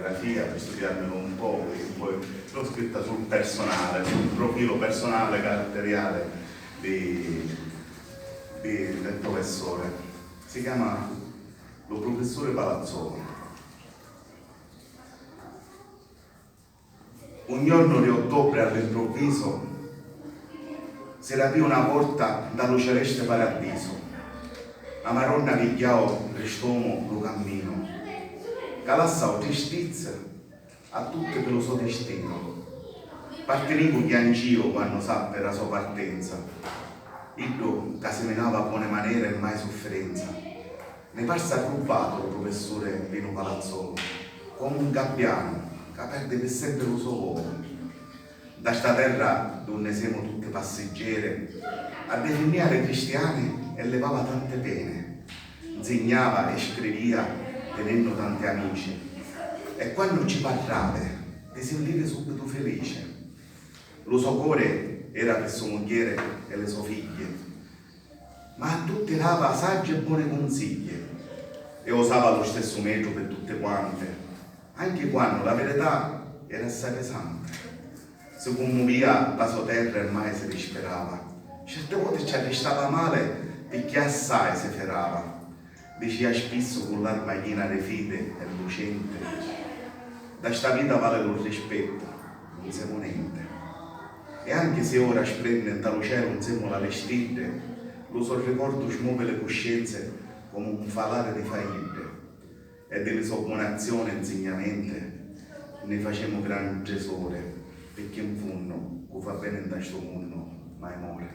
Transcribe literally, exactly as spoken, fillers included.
Biografia, pi studiarmi un pocu, e poi l'ho scritta sul personale, sul profilo personale caratteriale di, di, del professore. Si chiama lo professore Palazzolo. Un jornu di ottobre all'improvviso si rapì una porta nta lu celeste paradiso. A Maronna pigghiau nri st'omu lu camminu, ca lassau tristizze a tutti pi lu so destinu. Parti nicu chianciu quannu sappi ra so partenza, iddu ca siminava bone manere e mai suffirenza. Mi parsi arrubbatu lu prufessuri Pinu Palazzolu, comu un gabbianu ca perdi pi sempri lu so volu. Nta sta terra dunni semu tutti passiggeri, addifinnìa li cristiani e livava tanti peni. Nsignava e scrivìa tinennu tanti amici, e quannu ci parravi ti sintivi subitu filici. Lu so cori era pi so mugghieri e li so figghi, ma a tutti dava saggi e boni cunsigghi e usava lu stessu metru pi tutti quanti, anchi quannu la virità era assai pisanti. Si cummuvìa la so terra e mai si dispirava. Certi voti ci arristava mali picchì assai si firava. Dicìa spissu cu l'arma china di fidi e lucenti: "Da sta vita vali lu rispettu, nun semu nenti." E anchi si ora splenni nta lu celu nzemmula li stiddi, lu so ricordu smovi li cuscenzi comu un falari di faiddi. E di li so boni azzioni e nsignamenti nni facemu gran trisuri, picchì in funnu cu fa beni nta stu munnu mai mori.